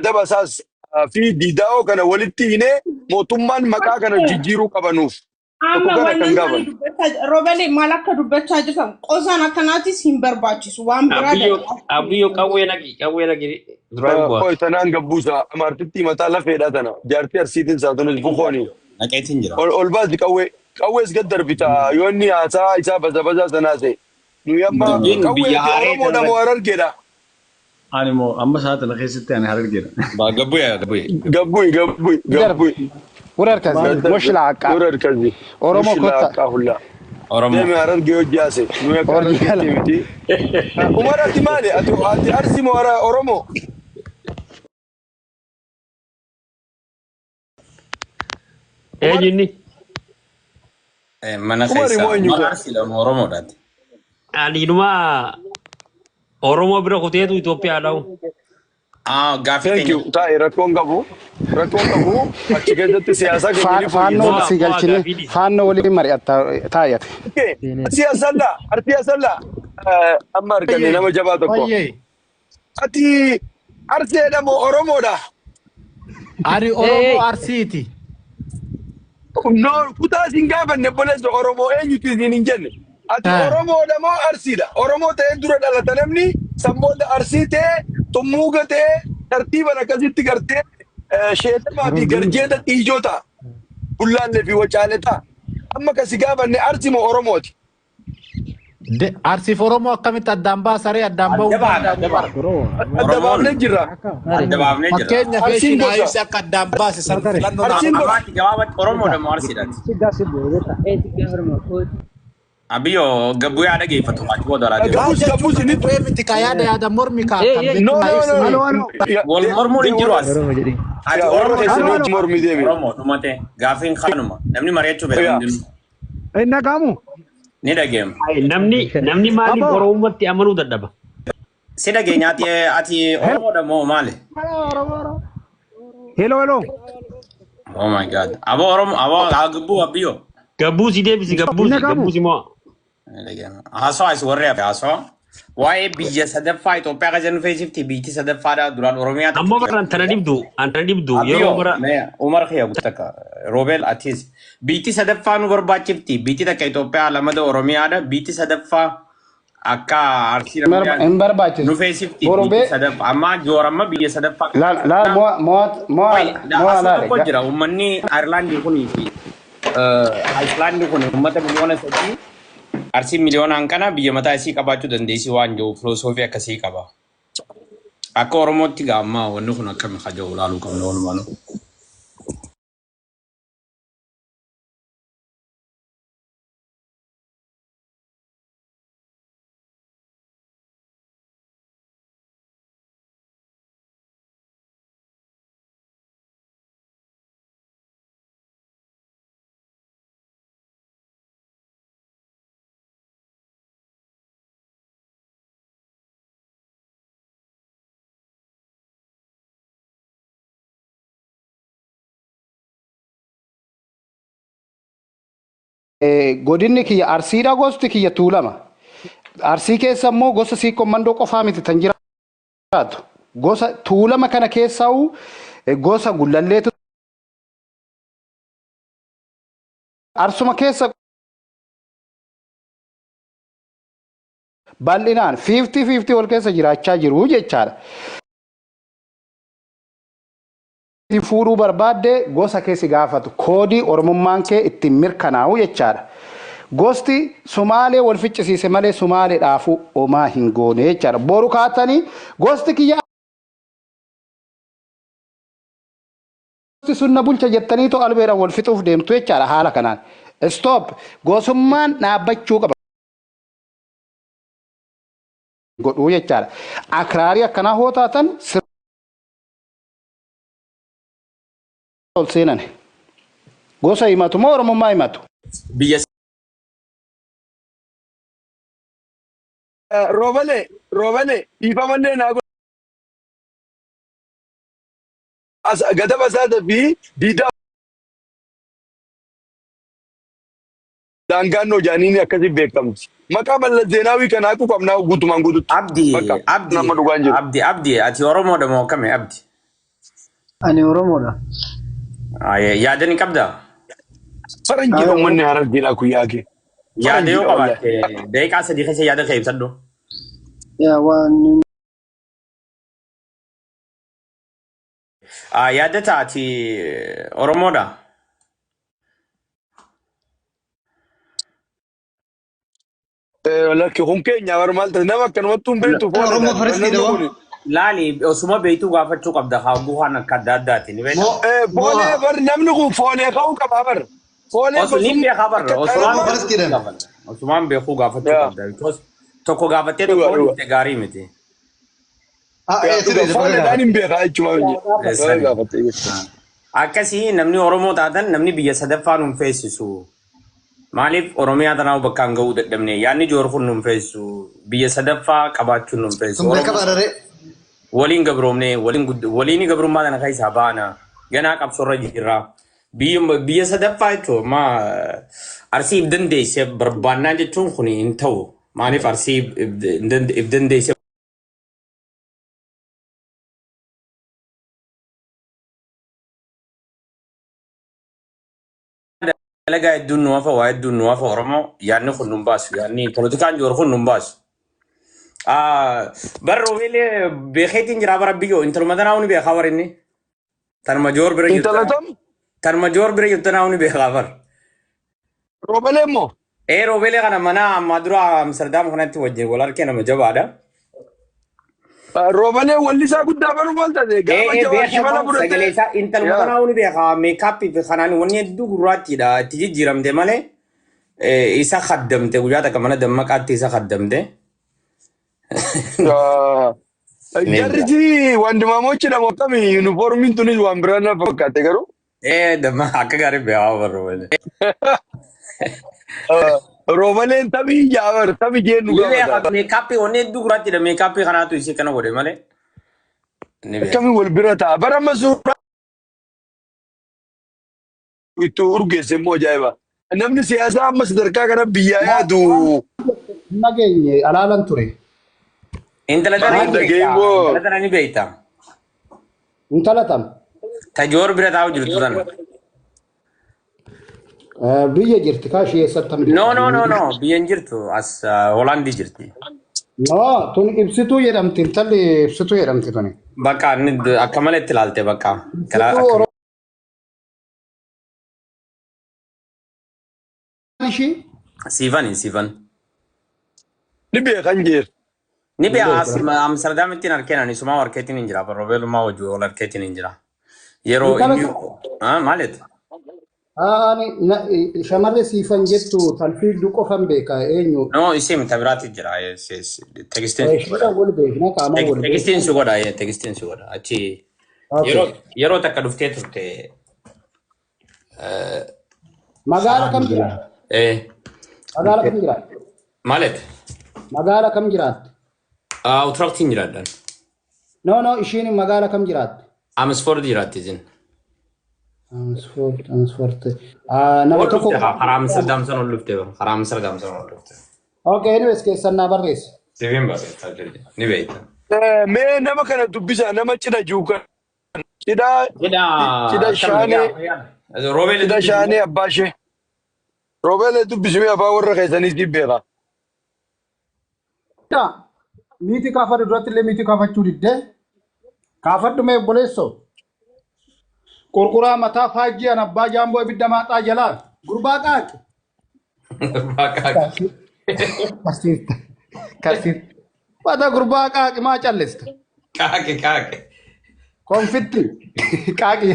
Gadaba isaas fi Diidaa'oo kana walitti hinee mootummaan maqaa kana jijjiiruu qabanuuf. Tokko Amma kana kan wannan isaanii gaafanne. dubbachaa Roobale maal akka dubbachaa jirtan qosaan akkanaatis hin barbaachisu waan biraa Abbiyyoo dalagaa. abbiyyoo qawwee naqi qawwee naqi duraan bu'a. Qoy tanaan gabbuusa amaartittii mataa lafeedha tana jaartii arsiitiin isaa tunis bukooni. Naqeetiin jira. Ol ol baasi qawwee qawwees gad darbita yoo inni haasaa isaa baza bazaa sanaa ta'e. Nuyi amma Dubbiin qawwee biyya ati haaree Oromoodha moo tanarratti. Harargeedha? Ani moo amma sa'a tana keessatti ani Harargeedha. Ba gabbuya gabbuya. Gabbuy gabbuy Darb. gabbuy. Wurar kazi. Gad darbi. Mush laaqa. Wurar kazi. Oromoo Mush kotta. laaqaa hullaa. Oromoo. Deemi Harargee hojjaase. Nuyi akka Orjala. Harargeetti miti. Umar ati maali? Ati ati Arsii moo Oromoo? Eenyu inni? Mana Umar keessa immoo eenyu Umar koo? Arsiidha moo Oromoodhaati? Ani inuma Oromoo bira kuteetu Itoophiyaa dha'u. Ah, gaaffii Thank teenya. you. Taa'e rakkoon qabu. Rakkoon qabu. Achi keessatti siyaasaa keenya ni Faannoo fooyyessa. Mo'a si mo'a galchine gaaffii dhiisi. faannoo waliin mari'atta taa'ate. Okay. Arsii Asallaa. Arsii Asallaa. Amma arganne Fayyee. nama jabaa tokko. Fayyee. Ati Arseedha moo Oromoodha? Ani Oromoo Arsiiti. No, kutaa isin gaafanne obboleessa Oromoo eenyuti isin hin jenne. Ati Ah. Oromoodha moo Arsiidha? Oromoo ta'ee dura dhalata namni san booda Arsii ta'ee xummuuga ta'ee tartiiban akkasitti gartee sheetamaa fi garjeeta xiijoo ta'a. Bullaallee fi wacaalee ta'a. Amma kasi gaafanne Arsii moo Oromooti? Arsiif Oromoo akkamitti addaan baasaree addaan bahuu Adda baana, danda'amu adda bara. baana. Adda Oromoon baafnee jirra. adda baafnee jirra. Fakkeenyaaf Arsiin Eeshiin gosa. ibsi akka addaan baase san filannoo Arsiin naannoo. gosa. Gabaabatti gabaabatti Oromoodha moo Arsiidhaati? Abiyyoo gabbuyaa dhageeffatu achi booda alaa deema. Maal Gabbus jechuun gabbus bakka inni bu'ee miti kaa yaada yaada mormi kaa kan No beektu naa no ibsi no. malee. Wal mormuun hin jiru as. Ati Yaa warra Oromoodha keessan moo wajji mormii deemi. Oromoo dhumate gaaffiin kanuma namni mari'achuu beeku Yaa. hundinuu Inni dhaga'amu? ni dhageema. Namni namni maaliif Aboo. Oromummaatti amanuu dadhaba? Si dhageenya ati ati Oromoodha moo maali? Hello hello. Oh my God. Aboo Oromoo aboo haa gabbuu abiyyoo. Gabbuusi deebisi Inni gabbuusi dhaga'amu? gabbuusi moo Ni dhageema. Haasawaa is warri hafe haasawaa. Waa'ee biyya sadaffaa Itoophiyaa kan jennu feesifti biyyi sadaffaadha duraan Oromiyaa ammoo bara antana dhibdu antana dhibdu yeroo Abiyyoo bara mee Umar kiyya guttaka Roobeel atis biyyi sadaffaa nu barbaachifti biyyi takka Itoophiyaa lamada Oromiyaadha biyyi sadaffaa akka Arsii Ramadaan Hin barbaachisu. nu feesifti Boru biyyi bee sadaffaa amma Joor amma biyya sadaffaa laal laal mo'a mo'a mo'a Wai, mo'a asoo laale. tokko jira uummanni Ayirlaandii kunii fi Ayislaandii kun uummata 3 miliyoona Arsiin miliyoonaan kana biyya mataa isii qabaachuu dandeessi waan jiru filosoofii akkasii qaba. Akka Oromootti gaa amma wanni kun akkami kaja'u ilaaluu qabna walumaanuu. Godinni kiyya Arsiidha gosti kiyya Tuulama. Arsii keessa immoo gosa Siiqqoo Mandoo qofaa miti tan jiraatu. Gosa Tuulama kana keessaa gosa Gullalleetu Arsuma keessa bal'inaan 50-50 wal keessa jiraachaa jiru jechaadha. Fuudhuu barbaadde gosa kee si gaafatu koodii Oromummaan kee ittiin mirkanaa'u jechaadha. Gosti Sumaalee wal ficcisiise malee Sumaaleedhaafuu omaa hin goone jechaadha. Boru kaatanii gosti kiyya sun na bulcha jettaniitoo albeedhaan wal fixuuf deemtu jechaadha haala kanaan. Stop! Gosummaan dhaabbachuu qaba. Godhuu jechaadha. Akraarii akkanaa hoo taatan ol seenan. Gosa himatu moo Oromummaa himatu? Biyya Roobale roobale dhiifamallee naa as gadaba isaata fi diidaa daangaannoo jaaniin akkasii beekamti. Maqaa Mallas Zeenaawii kana haquu qabnaa guutumaan guututti. Abdi Bakka Abdi nama dhugaan jiru. Abdi Abdi ati Oromoodha moo akkami Abdi? Ani Oromoodha. Yaada ni qabdaa? Faranjiidha uummanni Harargeedha guyyaa kee. Yaada yoo Faranjiidha wallahi. qabaatte daqiiqaa 3 keessa yaada kee ibsadhu. Yaa waan Yaada taati Oromoodha. Lakki kun keenya bar maal ta'e nama akkanumatti hin beektu Oromoo fooledha. faristiidha Namni moo? kun Laali osuma beektuu gaafachuu qabda haaguu waan akka adda addaati ni beektaa? Moo foolee moo bar namni kun foolee ka'uu qaba bar. Foolee Osoo ni gosummaa beekaa barra akka osumaan Oromoo qarama. beekuu faristiidha. gaafata. Osumaan beekuu gaafachuu Yaa qabda. Because tokko gaafattee dhuga tokko dhuga. dhiifte gaarii miti. Ah, Yaa ee dhuga sirriidha baga fooleedhaan gaafatte. hin beekaa jechuudha. Baga Sani. gaafatte jechuudha. Akkasii namni Oromoo taatan namni biyya sadaffaa nuun feessisu. Maaliif Oromiyaa tanaaf bakkaan ga'uu dadhabne? Yaadni joor kun nuun feessisu. Biyya sadaffaa qabaachuun nuun feessisu. Sun Oromoo beekamaadha ree. waliin gabroomne waliin gabrummaa kana keessaa baana. Ganaa qabsoorra jirra. Biyya sadaffaa jechuun ma Arsii if dandeesse barbaannaa jechuun kun hin ta'u. Maaliif Arsii if dandeesse dalagaa hedduun nu hafa, waa hedduun nu hafa. Oromoo yaadni kun nun baasu, yaadni polotikaan jiru kun nun baasu. Bar Roobeelee beekeetiin jira bara biyyoo intaluma tanaa ni beekaa bar inni. Tanuma joor bira jirtu Intala tanaa. tam Tanuma joor bira jirtu tanaa ni beekaa bar. Roobelee immoo Ee Roobeelee kana mana ammaa dura Amsterdam kanatti wajjin wal harkee nama jabaadha. Roobelee wallisaa guddaa baruu maal taate gaafa Ee Jawaar beekaa shimala bar sagalee fudhattee. isaa intaluma Yaa tanaa ni beekaa meekaappii fi kanaan wanni hedduu gurraattiidha itti jijjiiramte malee isa kaddamte guyyaa takka mana dammaqaatti isa kaddamte. Ni Jarri beeka. si wandimaamochi jedhamu akkami yuunifoormiin tunis waan biraa na fakkaate garuu. Ee damma akka gaarii beekaa bar Roobeelee. Roobaleen tabii jaabar tabii jeen nu Ni beeka gaafata. meekaappii wanni hedduu gurraattiidha meekaappii kanaatu isii kana godhe malee. Ni beeka. Akkamiin wal bira ta'a. Bara amma suuraa itti urgeesse immoo ajaa'iba. Namni siyaasaa amma sadarkaa kana biyyaa yaadu. Nageenye alaalan ture. Intala tana Maal ni beekta. dhagee immoo Intala tana ni beekta. Intala tam. Ta joor bira taa'u jirtu tana. Biyya jirti kaa ishee eessatti No hambifte? no no no biyya hin jirtu as Hoolaandii jirti. No, tun ibsituu jedhamti intalli ibsituu jedhamti tuni. Bakka inni akka malee itti ilaalte bakka. Karaa Ibsituu akka Oromoo ishii siifani siifan. Ni beekan jeer. Ni ni beeka as beekra. Amsterdaamitti hin argeen ani sumaa harkeetiin hin jira Roobeelumaa wajjin wal harkeetiin hin jira. Yeroo Intala inni maalit? ani shamarri siifan jettu tan fiigdu qofan beeka eenyu. No isii mita biraatti jira. Tekstiin si godha. Ishiidhaan wal beekna qaamaan wal Tekstiin beekna. si godha tekstiin si godha achi yeroo Okay. yeroo takka dhuftee turte. Magaala kam jiraatti? Magaala kam jiraatti? Maalit? Magaala kam jiraatti? Utrecht jiraadhaan. No no ishiin magaala kam jiraatti? Amersfoort jiraatti isin. Amersfoort Amersfoort. Nama Ol tokko dhufte karaa Amsterdam sana ol dhufte karaa Amsterdam sana ol dhufte. Okay, anyways keessan naa barreessi. Siifin barreessaa jirti ni beekta. Mee nama kana dubbisa nama cidha jiru kana. Cidha Cidha cidha akkam shaanee nagaa Roobeelee cidha dubbisi shaanee abbaa ishee. Roobelee dubbisumee abbaa warra keessanii siif beeka. Miiti kaafadhu duratti illee miiti kaafachuu diddee. Kaafadhu mee obboleessoo. Qurquraa mataa faajjii an abbaa jaamboo ibidda maaxaa jalaa. Gurbaa qaaqi. Baaqaa. Karsiista. Karsiista. Mata gurbaa qaaqi maa callista. Qaaqe qaaqe. Konfitti. Qaaqi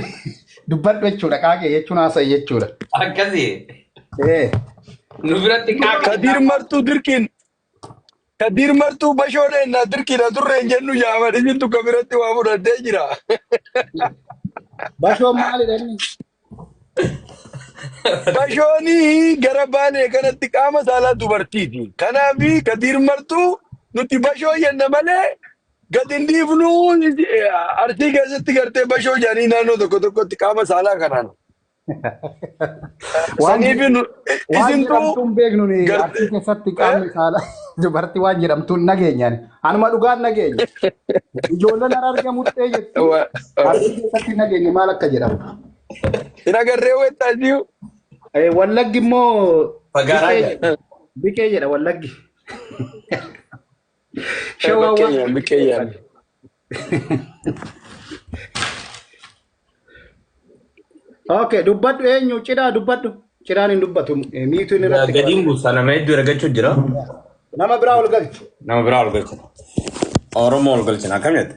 dubbadhu jechuudha. Qaaqi jechuun haasa'i jechuudha. Akkasii Ee. nu biratti qaaqe. Kadiir martuu dirqiin Kadiir martuu bashoodha innaa dirqiidha turre hin jennu jaaman isin tukka biratti waa fudhattee jira. Bashoon maalidha inni? Bashoonii gara baalee kanatti qaama saalaa dubartiiti. Kanaaf Kadiir martuu nuti bashoo jenna malee gad hin dhiifnu Arsii keessatti gartee bashoo jedhanii naannoo tokko tokkotti qaama saalaa kanaan. Waan Saniif waan isintu jedhamtuun beeknu ni garte Arsii keessatti qaamni saalaa dubartii waan jedhamtuun nageenyaan. Anuma dhugaan nageenya. Ijoolleen Harargee muxxee jetti. Arsii keessatti nageenye maal akka jedhamu. Hin agarree weettaa jiru. Wallaggi immoo Fagaaraa biqee jedha. jedha. Biqee jedha wallaggi. Shawaa waan Biqqeeyyaan biqqeeyyaan. Okay, dubbadhu eenyu cidhaa dubbadhu. Cidhaan hin dubbatu. Miituun irratti Gadiin qabate. guutaa nama hedduu argachuu jira. Nama biraa ol galchi. Nama biraa ol galchina. Oromoo ol galchina. Akkam jette?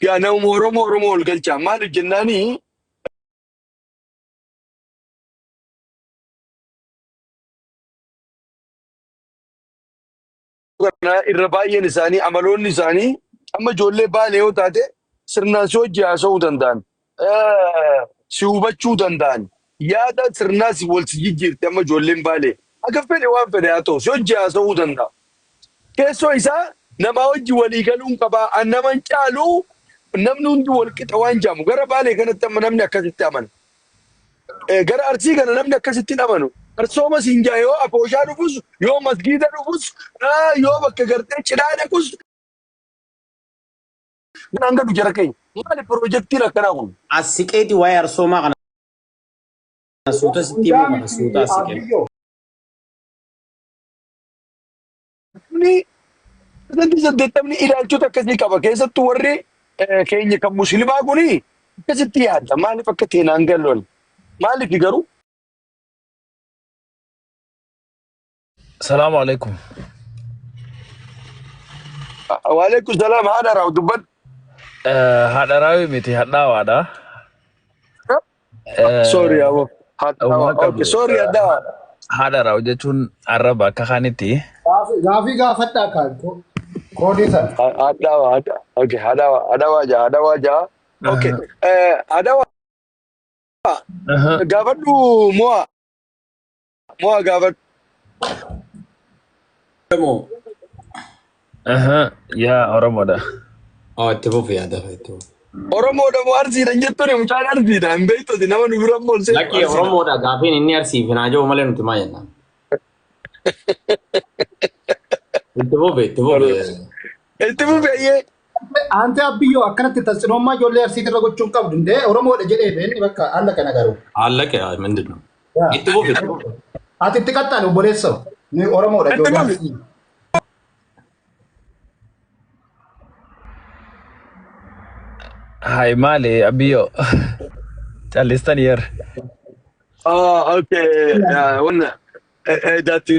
Yaa nama Oromoo Oromoo ol galchaa maaliif jennaanii kana irra baay'een isaanii amaloonni isaanii amma ijoollee Baalee yoo taate sirnaan si hojii haasa'uu danda'an, si hubachuu danda'an, yaada sirnaa si wal si jijjiirte. Amma ijoolleen Baalee akka fedhe waan fedhe haa ta'u si hojii haasa'uu danda'a. Keessoo isaa namaa wajji walii galuun qabaa an naman caalu namni hundi wal qixa waan jaamu gara Baalee kanatti amma namni akkasitti amana. Gara Arsii kana namni akkasitti hin amanu. Arsooma siin jaa yoo afooshaa dhufus, yoo masgiida dhufus, yoo bakka gartee cidhaa dhaqus hanga nu jara keenya. Maali piroojeektiin akkanaa kun? As siqeeti waa'ee arsoomaa kana suuta sitti Hundaa himuu kana miti suuta as siqee. Abiyyo. Namni 80% ilaalchota akkasii qaba. Keessattuu warri keenya kan musliimaa kuni akkasitti yaada. Maaliif akka ta'e naan galloon? Maaliif garuu? Salaamu alaikum. Waalaikum salaam haadha raaww dubbadhu. Haadha raawwi miti hadhaawaadha. Sorry aboo. Hadhaawa. Uumaa Okay, qabu. sorry hadhaawa. Haadha raawwi jechuun arraba akka kaanitti. Gaafii gaafadhaa kaan koodii sana. Hadhaawa. Okay, hadhaawa. Hadhaawaa jaa. Hadhaawaa jaa. Okay. Hadhaawa gaafadhu mo'a. Mo'a gaafadhu. Oromoo. Yaa Oromoodha. Oh, itti fufi yaada itti fufi. Oromoodha moo Arsiidha hin jettuun mucaan Arsiidha hin beektuti nama nu bira immoo ol seentu Lakkii Arsiidha. Oromoodha gaafiin inni Arsiif hin haaja'u malee nuti maal jennaan. Itti fufi itti fufi. Itti fufi ayyee. Ante Abbiyyoo akkanatti tasxinoommaa ijoollee Arsiitirra gochuun qabdu ndee Oromoodha jedhee inni bakka haala kana garuu. Haallaqe ምንድን ነው? Itti fufi itti fufi. Ati itti qaxxaale obboleessa. Nuyi Oromoodha Itti ijoollee fufi. Arsii. Hai maali Abiyyo. Callistan yer. Ah, okay. Wanna daatti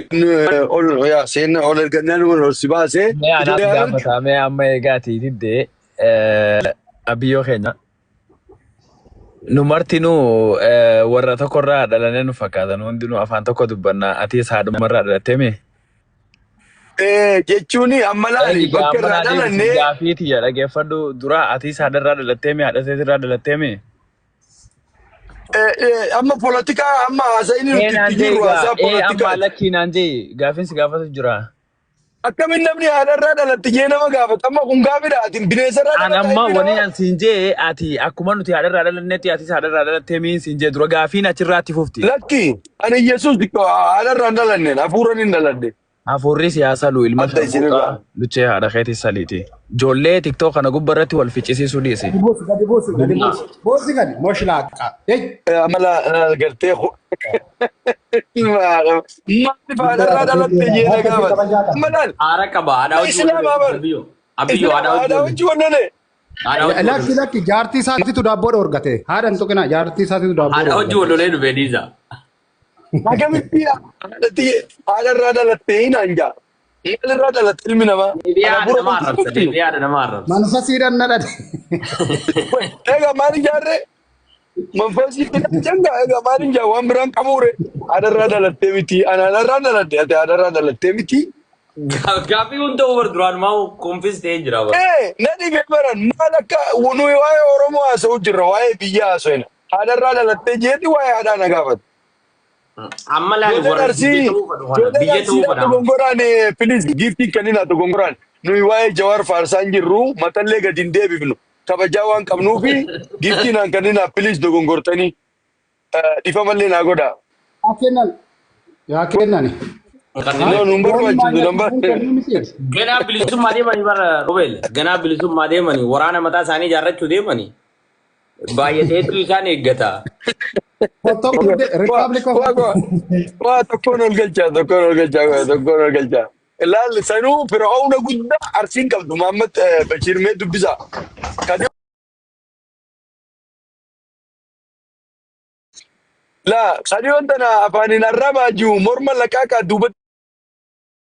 ol yaa seenna ol ergannaan ol si baase. Mee anaaf Ijoollee Hararge. gaafata mee amma eegaatii diddee Abiyyoo keenya. Nu martinuu warra tokkorraa dhalanee nu fakkaatan hundinuu afaan tokko dubbanna atis haadhumarraa dhalattee mee? Jechuun amma laali Eegi bakka amma irraa naa deebisi dhalannee gaafii tiyya dhageeffadhu dura atis haadharraa dhalattee mee haadha teetirraa dhalattee mee? Amma polotikaa amma haasa'inni Ee nuti naan itti jee jirru egaa haasaa ee amma polotikaati. lakkii naan jee gaafiin si gaafatu jira. Akkamiin namni haadharraa dhalatte jee nama gaafata. Amma kun gaafidha. Ati bineensarraa An dhalataa amma ilmi wani namaa. an siin jee ati akkuma nuti haadharraa dhalannetti atis haadharraa dhalattee miin siin jee dura gaafiin achirraatti fufti. Lakki ani Yesuus haadharraa hin dhalanne hafuuran hin dhalanne. Hafuurri siyaasaa lu ilma Adda isinirraa. sharmuuxaa luchee haadha keetii saliiti. Ijoollee TikTok kana gubbaa irratti wal ficcisiisuu dhiisi. Gadi buusi gadi buusi gadi buusi. Buusi gadi moshilaaqa. Hey. Amala gartee maaliif haadharraa dhalatte jee na gaafata. Amma laal Haara qaba haadha hojii Islaamaa bar. Abiyyo. Abiyyo haadha Islaama haadha hojii hojii wannane. haadha hojii Lakki lakki jaartii isaatitu daabboo dhoorgate. Haadha hin tuqina jaartii isaatitu daabboo haadha hojii dhoorgate. wal lolee dhufe dhiisa. Akkamitti haadhatti haadharraa dhalatte hin hanjaa. Maalirraa dhalatte ilmi namaa? Deebi'ee Ana haadha bura nama arrabsa. qulqulluutti. Deebi'ee haadha nama arrabsa. Manfasiidhaan na dhade. Egaa maal ijaarre? Manfasii janga egaa maal ijaa waan biraan qabuure? Haadharraa dhalattee miti. Ana haadharraa dhaladhe ati haadharraa dhalattee miti. Gaaffii hunda over duraan maa konfis ta'ee jira bara. Ee na dhibee baran maal akka nuyi waa'ee Oromoo haasa'u jirra waa'ee biyyaa haasa'ina. Haadharraa dhalattee jeeti waa'ee haadhaa na gaafata. Amma laali Ijoolleen warra Arsii biyya ta'uu fedhu kana ijoolleen biyya ta'uu Arsiidhaan fedha amma. dogongoraan please giiftiin kenninaa dogongoraan nuyi waa'ee Jawaar faarsaa hin jirru matallee gadi hin deebifnu. Kabajaa waan qabnuufi giiftii naan kenninaa please dogongortanii. Dhifamallee naa godhaa. Yaa kennan. Yaa kennani. No, nun barbaachisu nan barbaachisa. Ganaa bilisummaa deemanii bara Robeel. Ganaa bilisummaa deemanii waraana mataa isaanii ijaarrachuu deemanii. Baay'ateetu isaan eeggata. Republic of Waa tokkoon ol galchaa tokkoon ol galchaa tokkoon ol galchaa. Ilaal sanuu fir'aawna guddaa Arsiin qabdu Mahammad Bashiir mee dubbisaa. Laa sadiyoon tana afaaniin arrabaa jiru morma laqaaqaa duubatti.